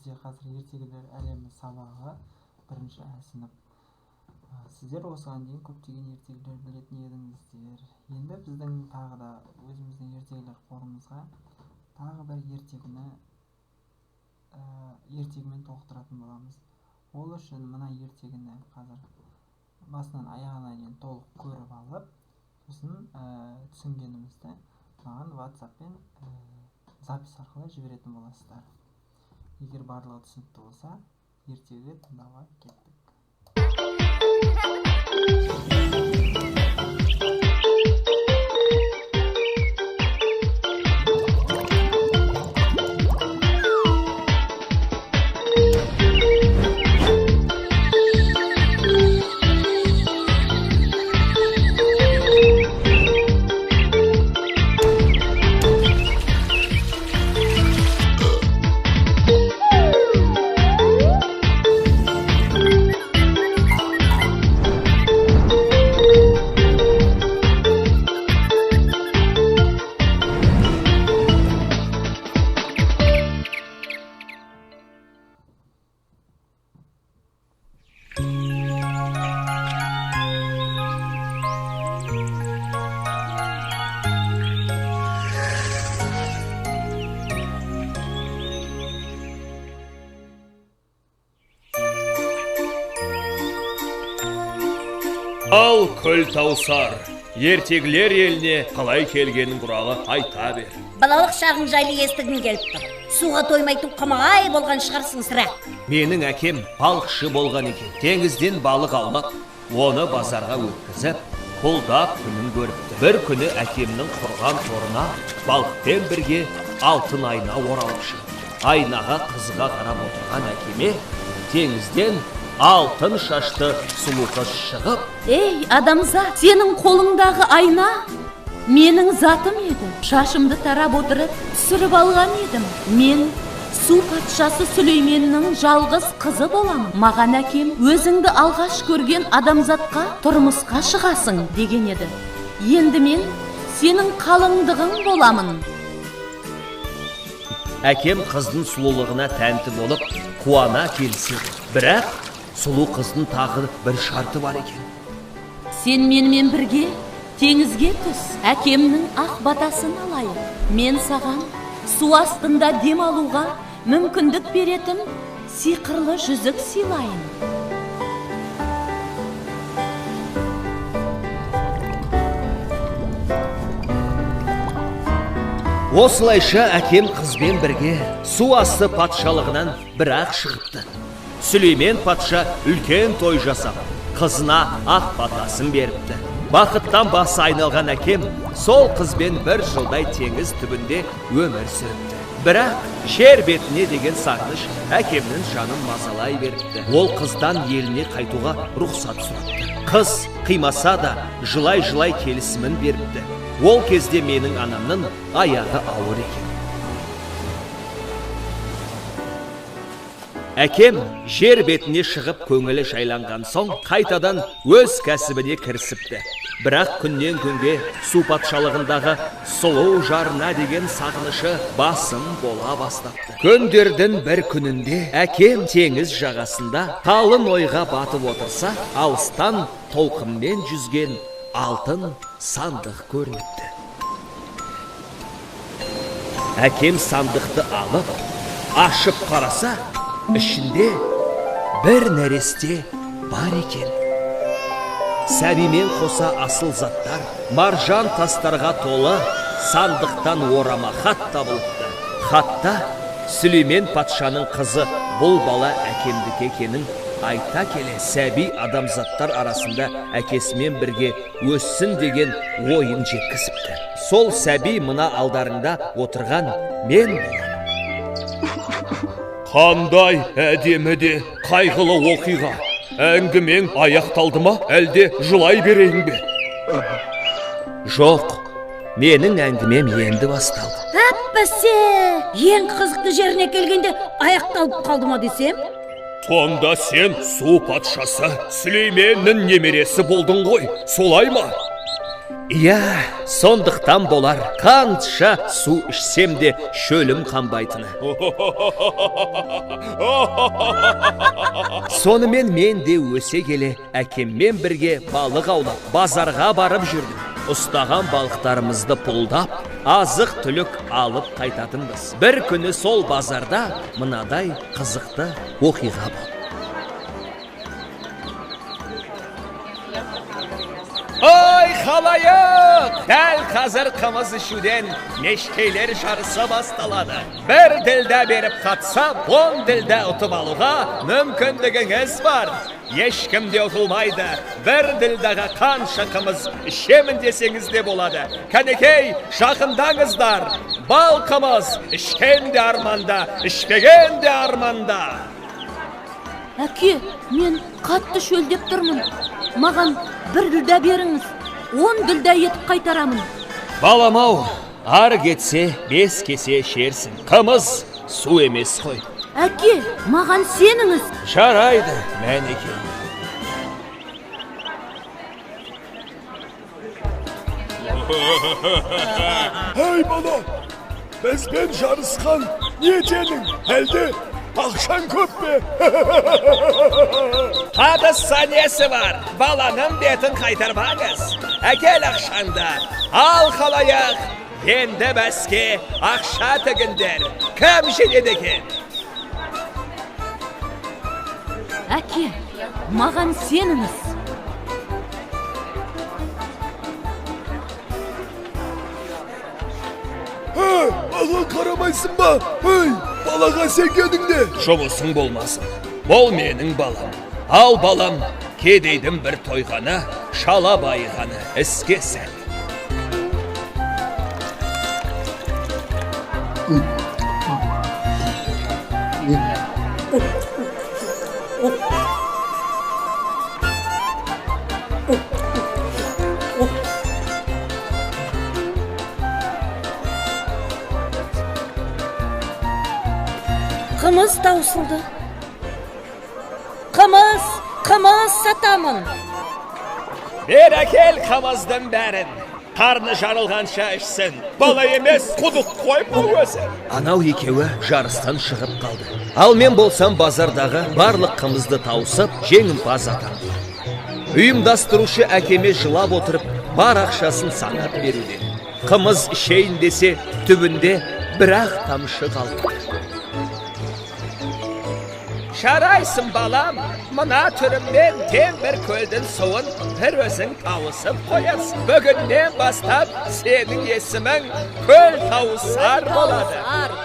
Бізде қазір ертегілер әлемі сабағы, бірінші ә сынып. Сіздер осыған дейін көптеген ертегілер білетін едіңіздер. Енді біздің тағы да өзіміздің ертегілер қорымызға тағы бір ертегіні ертегімен толықтыратын боламыз. Ол үшін мына ертегіні қазір басынан аяғына дейін толық көріп алып, сосын түсінгенімізді маған WhatsApp-пен запись арқылы жіберетін боласыздар. Егер барлығы түсінікті болса, ертегі тыңдауға кеттік. Ал Күлтаусар, ертегілер еліне қалай келгенің туралы айта бер. Балалық шағың жайлы естігім келіп тұр. Суға тоймайтын қомағай болған шығарсың сірә. Менің әкем балықшы болған екен. Теңізден балық аулап, оны базарға өткізіп, пұлдап күнін көріпті. Бір күні әкемнің құрған торына балықпен бірге алтын айна оралып шығыпты. Айнаға қызыға қарап отырған әкеме теңізден алтын шашты сұлу қыз шығып, Ей, адамзат, сенің қолыңдағы айна менің затым еді. Шашымды тарап отырып, түсіріп алған едім. Мен су патшасы Сүлейменнің жалғыз қызы боламын. Маған әкем өзіңді алғаш көрген адамзатқа тұрмысқа шығасың деген еді. Енді мен сенің қалыңдығың боламын. Әкем қыздың сұлулығына тәнті болып, қуана келіседі. Бірақ сұлу қыздың тағы бір шарты бар екен. Сен менімен бірге теңізге түс, әкемнің ақ батасын алайық. Мен саған су астында дем алуға мүмкіндік беретін сиқырлы жүзік сыйлайын. Осылайша әкем қызбен бірге су асты патшалығынан бірақ шығыпты. Сүлеймен патша үлкен той жасап, қызына ақ батасын беріпті. Бақыттан басы айналған әкем сол қызбен бір жылдай теңіз түбінде өмір сүріпті. Бірақ жер бетіне деген сағыныш әкемнің жанын мазалай беріпті. Ол қыздан еліне қайтуға рұқсат сұрапты. Қыз қимаса да жылай-жылай келісімін беріпті. Ол кезде менің анамның аяғы ауыр екен. Әкем жер бетіне шығып көңілі жайланған соң қайтадан өз кәсібіне кірісіпті. Бірақ күннен күнге су патшалығындағы сұлу жарына деген сағынышы басым бола бастапты. Күндердің бір күнінде әкем теңіз жағасында қалың ойға батып отырса, алыстан толқынмен жүзген алтын сандық көрініпті. Әкем сандықты алып, ашып қараса, ішінде бір нәресте бар екен. Сәбимен қоса асыл заттар, маржан тастарға толы сандықтан орама хат табылыпты. Хатта Сүлеймен патшаның қызы бұл бала әкемдікі екенін айта келе, сәби адамзаттар арасында әкесімен бірге өссін деген ойын жеткізіпті. Сол сәби мына алдарыңда отырған мен боламын. Қандай әдемі де қайғылы оқиға. Әңгімең аяқталды ма, әлде жылай берейін бе? Жоқ, менің әңгімем енді басталды. Әппәсе, ең қызықты жеріне келгенде аяқталып қалды ма десем? Сонда сен су патшасы Сүлейменнің немересі болдың ғой, солай ма? Иә, сондықтан болар, қанша су ішсем де шөлім қанбайтыны. Сонымен мен де өсе келе әкеммен бірге балық аулап, базарға барып жүрдім. Ұстаған балықтарымызды пұлдап, азық түлік алып қайтатынбыз. Бір күні сол базарда мынадай қызықты оқиға болды. Ой, халайық! Дәл қазір қымыз ішуден мешкейлер жарысы басталады. Бір ділдә беріп қатса, 10 ділдә ұтып алуға мүмкіндігіңіз бар. Ешкім де ұтылмайды. Бір ділдәға қанша қымыз ішемін десеңіз де болады. Кәнекей, жақындаңыздар. Бал қымыз ішкен де арманда, ішпеген де арманда. Әке, мен қатты шөлдеп тұрмын. Маған бір ділдә беріңіз, 10 ділдә етіп қайтарамын. Балам-ау, ары кетсе, 5 кесе ішерсің. Қымыз су емес қой. Әке, маған сеніңіз. Жарайды, мәнеке. Ей бала, бізбен жарысқан не дедің? Әлде ақшаң көп пе? Қатысса несі бар? Баланың бетін қайтармаңыз. Әкел ақшаңды. Ал халайық, енді бәске ақша тігіндер. Кім жеңеді екен? Әке, маған сеніңіз. Маған қарамайсың ба? Ей, балаға сенгенің не? Жұмысың болмасын. Бұл менің балам. Ал балам, кедейдің бір тойғаны, шала байығаны іске сәт. Қымыз таусылды. Қымыз, қымыз сатамын. Бер әкел қымыздың бәрін. Қарны жарылғанша ішсін. Бала емес, құдық қой бұл өзі. Анау екеуі жарыстан шығып қалды. Ал мен болсам базардағы барлық қымызды тауысып, жеңімпаз атандым. Ұйымдастырушы әкеме жылап отырып, бар ақшасын санап беруде. Қымыз ішейін десе, түбінде бір-ақ тамшы қалды. Жарайсың балам, мына түріммен тем бір көлдің суын бір өзің тауысып қоярсың. Бүгіннен бастап сенің есімің Көл Тауысар болады.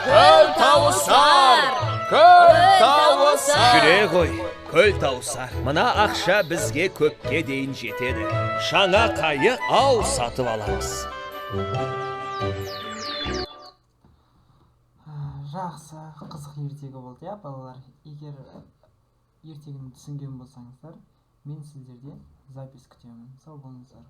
Көл Тауысар! Көл Тауысар! Жүре ғой, Көл Тауысар. Мына ақша бізге көпке дейін жетеді. Жаңа қайық ау сатып аламыз. Жақсы, қызық ертегі болды, иә, балалар. Егер ертегіні түсінген болсаңыздар, мен сіздерден запись күтемін. Сау болыңыздар.